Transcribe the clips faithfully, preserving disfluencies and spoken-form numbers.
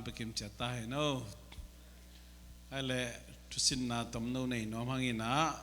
Pekim ciat ta hen aw. Ai le, thusinna tomno nei nuam hang in ah,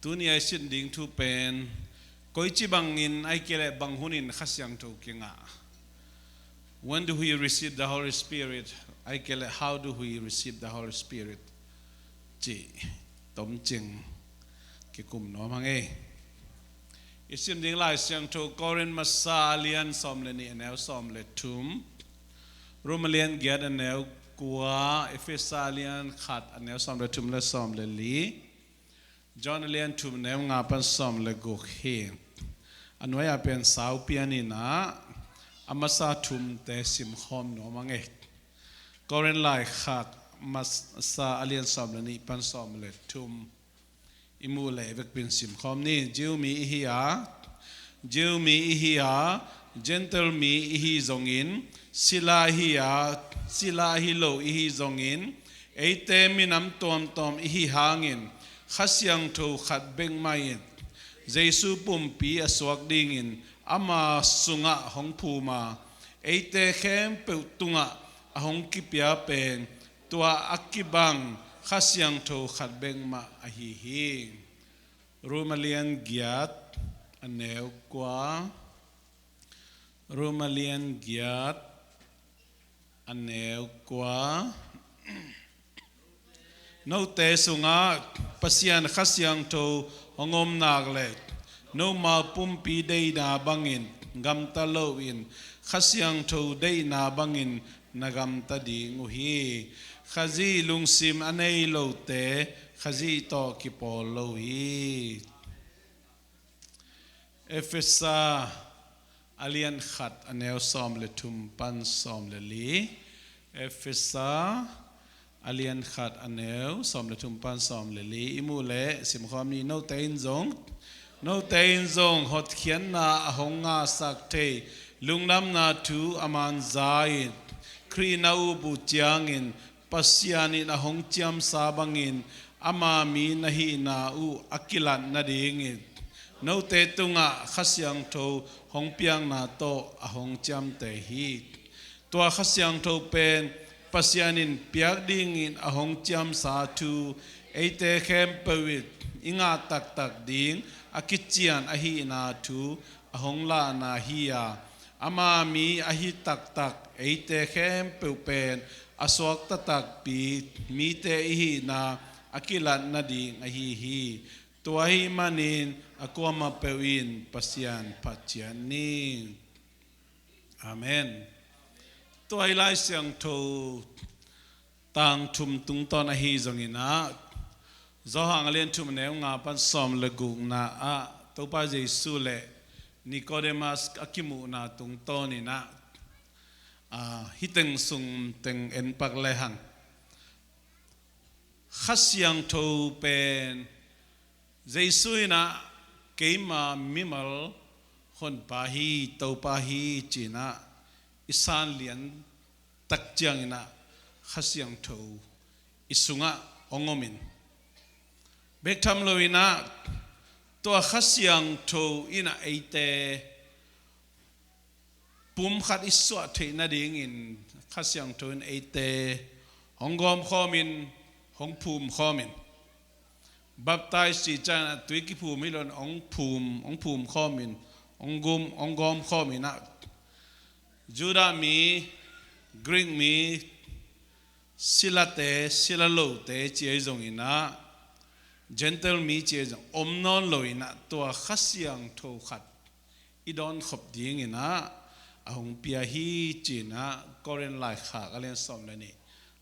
tuni a i sin ding thu pen, koici bangin ai kei le bang hunin Kha Siangtho kingah, when do we receive the Holy Spirit? Ai kei le, how do we receive the Holy Spirit? Cih tomcing kikum nuam hang ei. I sim ding Lai Siangtho, Korin masa a lian sawm le nih, a neu sawm le thum, Rom a lian giat, a neu kua, Efesa a lian khat, a neu sawm le thum le sawm le li, John a lian thum, a neu nga pan sawm le guk hi. A nuai-ah pen saupi a ni in ah, a masa thumte simkhawm nuam hang ei. Korin laikhak masa a lian sawm le nih pan sawm le thum i muh leh vekpi-in simkhawm ni. Jew mi i hi a, Jew mi i hi a, Gentile mi i hi zongin, sila i hi a, sila hi lo i hi zongin, eite minam tuamtuam i hi hangin, Kha Siangtho khat bek mah in Jesu pumpi a suak dingin ama sungah hong phum a, eite khempeuh tungah a hong kipia pen tua a kibang Kha Siangtho khat bek mah ahi hi. Rom a lian giat, a neu kua. Rom a lian giat, a neu kua. Note sungah Pasian Kha Siangtho hong om nak leh, noma pumpi deihna bangin gamta loin, Kha Siangtho deihna bangin na gamta ding uh hi. Khazih lungsim a nei lote Khazih tawh kipawl lo hi. Efesa a lian khat, a neu sawm le thum pan sawm le li. Efesa a lian khat, a neu sawm le thum pan sawm le li i muh leh simkhawm ni. Note in zong, note in zong hotkhiatna a hong ngahsak thei lungdamna thu a man za-in, Khrih na up uh ciangin Pasian in a hong ciamsa bangin ama mi na hihna uh a kilat nadingin, note tungah Kha Siangtho hong piakna tawh a hong ciamteh hi. Tua Kha Siangtho pen Pasian in piak dingin a hong ciamsa thu, eite khempeuh in i ngah taktak ding a kician ahihna thu a hong lahna hi a, ama mi ahi taktak eite khempeuh pen a suakta takpi mite i hihna a kilat nading ahi hi. Tua ahih manin a kuamah peuh in Pasian phat ciat ni. Amen. Tua i Lai Siangtho tang thum tungtawn ahi zongin ah, Johan a lian thum, a neu nga pan sawm le gukna ah Topa Jesu le Nicodemus a kimuhna tungtawn in ah, ah, hih teng sung teng en pak lehang, Kha Siangtho pen Jesu in ah, "Keima mimal Honpa hi, Topa hi," ci-in ah i sanlian tak ciangin ah Kha Siangtho i sungah hong om in, bek tham loin ah tua Kha Siangtho in ah eite pum khat i suah theih nadingin Kha Siangtho in eite hong gawmkhawm in, hong phumkhawm in, baptize cih ciangin a tui kiphum hi lo in, hong phum, hong phumkhawm in, hong gum, hong gawmkhawm in ah, Judah mi, Greek mi, silate, sila lote ci ahi zongin ah, Gentile mi ci ahi zong om nawn loin ah, tua Kha Siangtho khat i dawnkhop dingin ah a hong pia hi ci-in ah Korin laikhak a lian sawm le nih,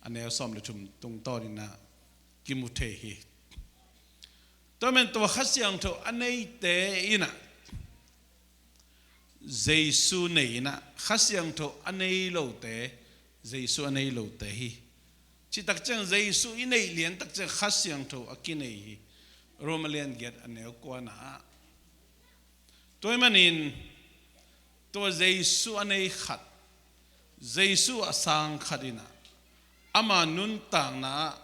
a neu sawm le thum tungtawnin ah kimu thei hi. Tua man tua Kha Siangtho a neite in ah Jesu nei in ah, Kha Siangtho a nei lote Jesu a nei lote hi. Cih tak ciang Jesu i neih lian tak ciang Kha Siangtho a kinei hi. Rom a lian giat, a neu kuana ah. Tua ahih manin tua Jesu a nei khat, Jesu a sang khat in ah, ama nuntakna ah,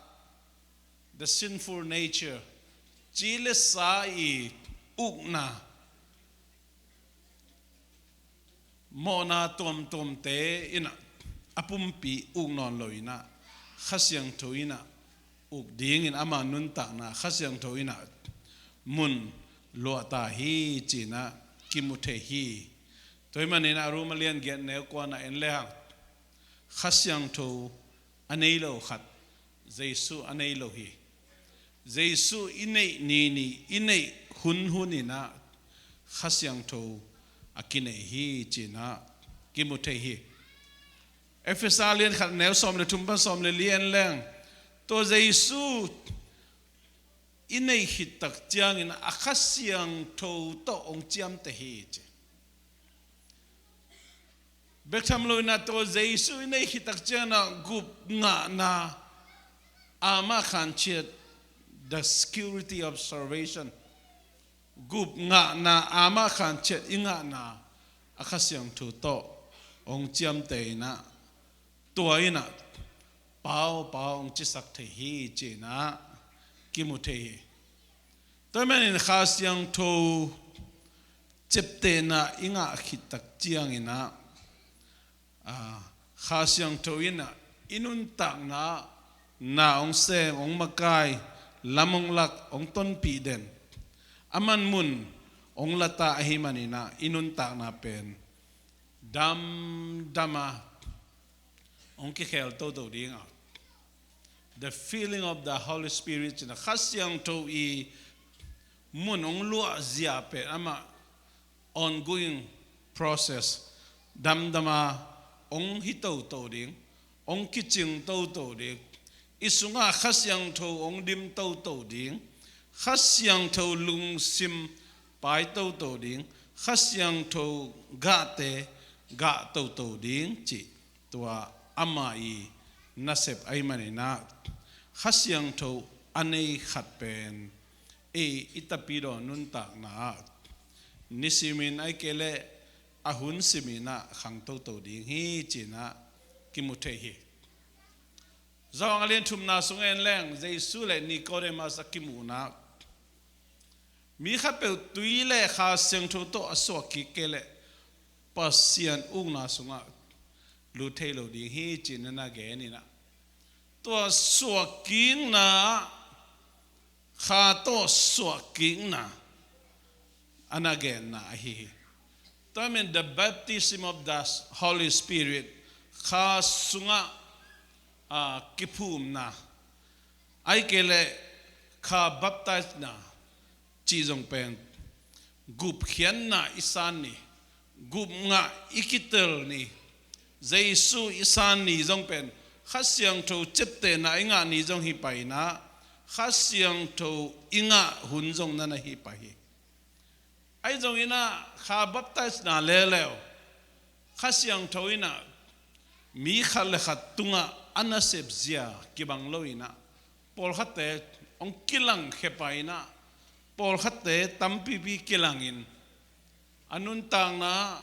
the sinful nature, ci le sa i ukna, Mawhna tuamtuamte in ah a pumpi uk nawn lo in ah Kha Siangtho in ah uk dingin ama nuntakna Kha Siangtho in ah mun luahta hi ci-in ah kimu thei hi. Tua ahih manin ah Rom a lian giat neu kuana en lehang Kha Siangtho a nei lo khat Jesu a nei lo hi. Jesu i neih ni ni, i neih hun hun in ah Kha Siangtho a kineih hi ci-in ah kimu thei hi. Efesa lian khat neu sawm le thum pan sawm le li en leng tua Jesu i neih khit tak ciangin a Kha Siangtho tawh hong ciamteh hi ci. Bek tham lo in ah tua Jesu i neih khit tak ciangin ah gup ngahna amah khanciat, the security of salvation, gup ngahna amah khanciat i ngahna a Kha Siangtho tawh hong ciamteh in ah tua in ah pau pau hong cisak thei hi ci-in ah kimu thei hi. Tua ahih manin Kha Siangtho ciaptehna i ngah khit tak ciangin ah, ah, Kha Siangtho in ah i nuntakna ah na hong sem, hong makai, lam hong lak, hong tonpih den, a man mun hong la ta ahih manin ah i nuntakna pen damdam a hong kikhel toto ding a, the filling of the Holy Spirit ci-in ah Kha Siangtho i mun hong luahzia pen amah ongoing process, damdam a hong hi toto ding, hong kicing toto ding, i sungah Kha Siangtho hong dim toto ding, Kha Siangtho lungsim pai toto ding, Kha Siangtho gahte gah toto ding cih tua ama i nasep ahih manin ah Kha Siangtho a nei khat pen ei i tapidaw nuntakna ah nisimin ahih kei leh a hun simin ah khang toto ding hi ci-in ah kimu thei hi. Johan a lian thumna sung en leng Jesu le Nicodemus a kimuhna, mi khatpeuh tui le Kha Siangtho tawh a suah kik kei leh Pasian ukna sungah lut thei lo ding hi ci-in na gen in ah tua suah kikna, Kha tawh suah kikna a na genna ahi hi. Tua ahih manin the baptism of the Holy Spirit, Kha sungah, ah, kiphumna, ahih kei leh Kha baptisena cih zong pen gupkhiatna i san ni, gupngah i kitel ni, Jesu i san ni zong pen Kha Siangtho ciaptehna i ngah ni zong hi pah in ah Kha Siangtho i ngah hun zong na na hi pah hi. Ahi zongin ah Kha baptisena leuleu Kha Siangtho in ah mi khat le khat tungah a nasepzia kibang lo in ah pawlkhatte hong kilangkhia pah in ah pawlkhatte tampipi kilangin a nuntakna,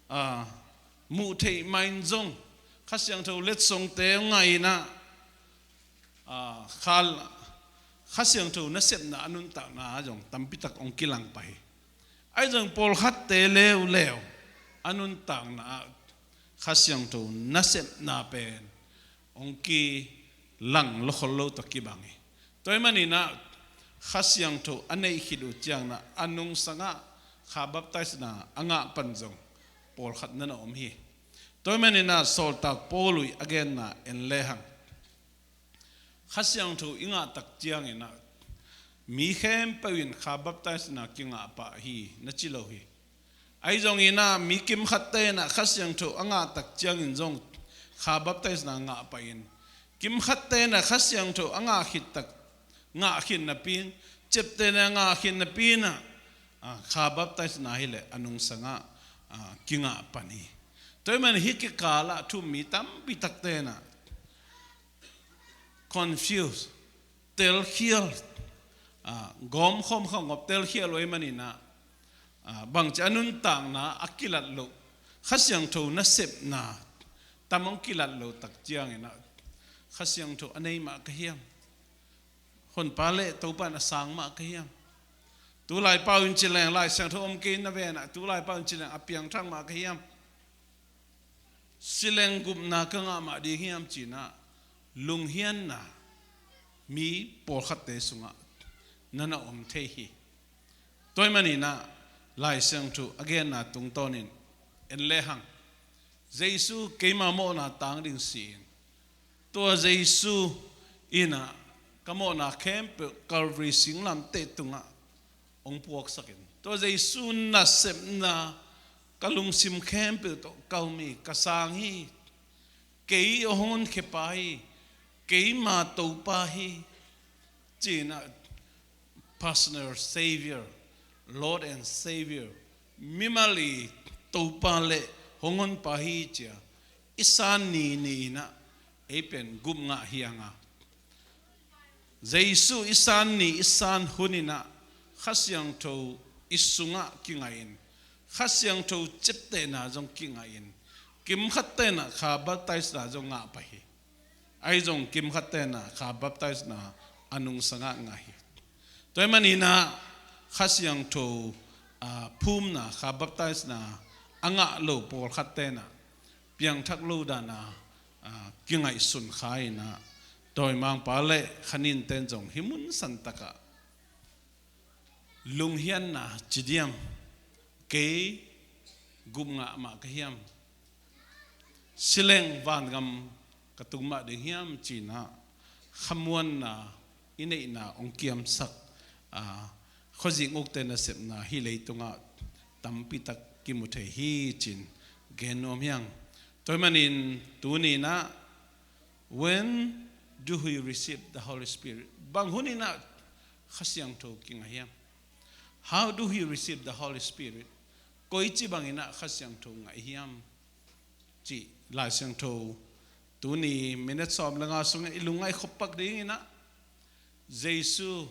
ah, muh theih mah in zong Kha Siangtho letsongte hong ngah in ah, ah, Kha, Kha Siangtho nasepna a nuntakna ah zong tampitak hong kilang pah hi. Ahi zong pawlkhatte leuleu a nuntakna ah Kha Siangtho nasepna pen hong kilang lo khol lo tawh kibang hi. Tua ahih manin ah Kha Siangtho a neih khit uh ciangin ah a nungsangah Kha baptisena a ngah pan zong pawlkhat na na om hi. Tua ahih manin ah sawltak Paul uh i a genna en lehang Kha Siangtho i ngah tak ciangin ah mi khempeuh in Kha baptisena kingah pah hi na ci lo hi. Ahi zongin ah mi kimkhatte in ah Kha Siangtho a ngah tak ciangin zong Kha baptisena ngah pah in, kimkhatte in ah Kha Siangtho a ngah khit tak, ngah khit napi in, ciaptehna ngah khit napi in ah, ah, Kha baptisena hi leh a nungsangah, ah, kingah pan hi. Tua ahih manin hih kikal ah thu-um mi tampi takte in ah confuse, telkhial, ah, gawmkhawm khawng gawm telkhial uh ahih manin ah, ah, bangci a nuntakna a kilat loh, Kha Siangtho nasepna tam hong kilat loh tak ciangin ah Kha Siangtho a nei mah ka hiam? Honpa le Topa in a sang mah ka hiam? Tulai pau in ci leng Lai Siangtho om kei na ven ah, tulai pau in ci leng a piangthak mah ka hiam? Sileng gupna ka ngah mah ding hiam cinah lunghianna mi pawlkhatte sungah na na om thei hi. Tua ahih maninah Lai Siangtho a genna tungtawnin en lehang, Jesu keima mawhna tang ding si-in, tua Jesu inah ka mawhna khempeuh Calvary singlamteh tungah hong puaksakin, tua Jesu nasepna ka lungsim khempeuh tawh ka um hi, ka sang hi, kei hong honkhia pa hi, keima Topa hi, cinah personal Savior, Lord and Savior, mimal i Topa le hong honpa hi cia i san ni ni inah ei pen gup ngah hi hang a, Jesu i san ni i san hun inah Kha Siangtho i sungah kingahin, Kha Siangtho ciaptehna zong kingahin, kimkhat tenah kha baptisena zong ngah pah hi. Ahi zong kimkhat tenah kha baptisena a nungsangah ngah hi. Tua ahih maninah Kha Siangtho a phumna, kha baptisena a ngah lo pawlkhat tenah piangthak lo dana a kingaihsun kha inah, tawimangpa le kha ninten zong hih mun santakah lunghianna ci diam, kei gup ngah mah ka hiam, sileng vangam ka tung mah ding hiam cinah khamuanna i neihna hong kiamsak a, khuazing ukte nasepna hih leitungah tampitak kimu thei hi cin gen nuam hi hang. Tua ahih manin tuninah, when do we receive the Holy Spirit? Bang hun inah Kha Siangtho kingah hiam? How do we receive the Holy Spirit? Koici bang inah Kha Siangtho ngah hiam? Cih Lai Siangtho tuni minute sawm le nga sungah i lungngaih khop pak ding inah, Jesu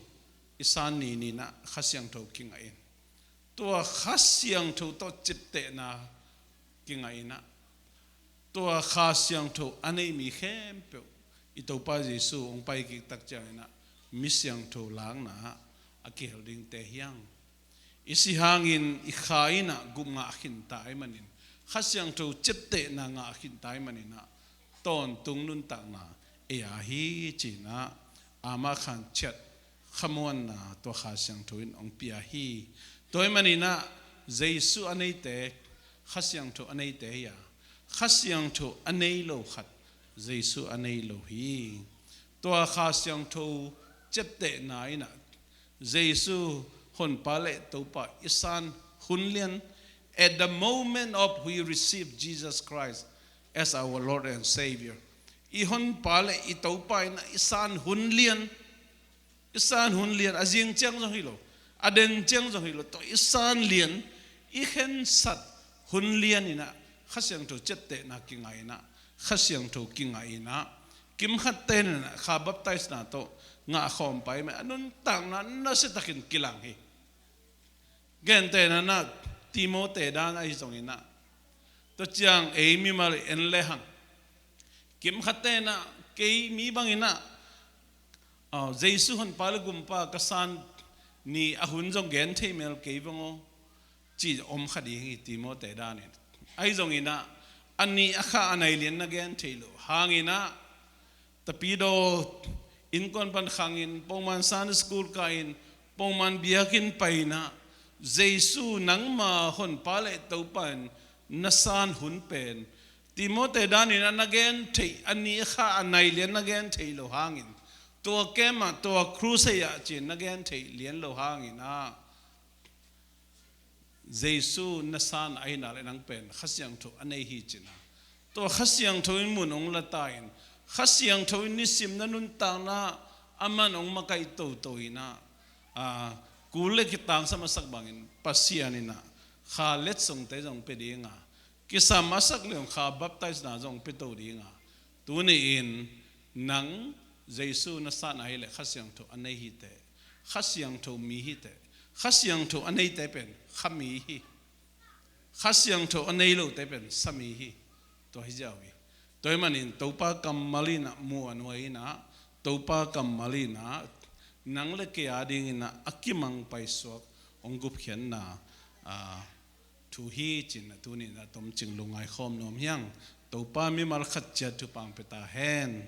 i san ni ni inah Kha Siangtho kingahin, tua Kha Siangtho tawh ciaptehna kingahin ah, tua Kha Siangtho a nei mi khempeuh i Topa Jesu hong pai kik tak ciang inah mi siangtho lakna ah a kihel dingte hi hang. I si hangin i kha inah gup ngah khinta ahih manin, Kha Siangtho ciaptehna ngah khinta ahih maninah tawntung nuntakna ei a hi cinah, amah khan ciat khamuanna tua Kha Siangtho in hong pia hi. Tua ahih maninah Jesu a neite Kha Siangtho a neite hi a, Kha Siangtho a nei lo khat Jesu a nei lo hi. Tua Kha Siangtho ciaptehna inah Jesu Honpa le Topa i san hun lian, at the moment of we receive Jesus Christ as our Lord and Savior, i Honpa le i Topa inah i san hun lian, i san hun lian, a zing ciang zong hi lo, a den ciang zong hi lo, tua i san lian, i khensat hun lian inah Kha Siangtho ciaptehna kingah inah, Kha Siangtho kingah inah, kimkhat tenah kha baptisena tawh ngah khawm pai mah a nuntakna nasiatakin kilang hi. Gentehna inah Timote dan ahi zong inah, tua ciang ei mimal en lehang, kimkhat tenah kei mi bang inah, ah, Jesu Honpa le Gumpa ka san ni a hun zong gen thei mel kei vang aw, ci om kha ding hi Timote danin. Ahi zong inah, a ni a kha a nai lian na gen thei lo hang inah, tapidaw innkuan pan khangin, pongman Sunday school kahin, pongman biakinn pai inah, Jesu nangma Honpa le Topa in na san hun pen Timote danin ah na gen theih, a ni a kha a nai lian na gen theih lo hangin, tua camp ah, tua crusade ah ci-in na gen theih lian lo hangin ah, Jesu na san ahih nak leh nang pen Kha Siangtho a nei hi cinah, tua Kha Siangtho in mun hong la ta in, Kha Siangtho in nisim na nuntakna a man hong makaih toto inah, a, kul le kitangsam a sak bangin Pasian inah kha letsongte zong pia dinga, kisam a sak le hong kha baptisena zong pia to dinga, tuni-in nang Jesu na san ahih leh Kha Siangtho a nei hi teh, Kha Siangtho mi hi teh. Kha Siangtho a neite pen kha mi hi. Kha Siangtho a nei lote pen sa mi hi. Tua hi ziau hi. Tua ahih manin Topa kammal inah muanhuai inah, Topa kammal inah nang le kei a ding inah a kimang paisuak hong gupkhiatna, a, thu hi cinah tuninah tomcing lungngai khawm nuam hi hang. Topa mimal khat ciat thupha pia ta hen.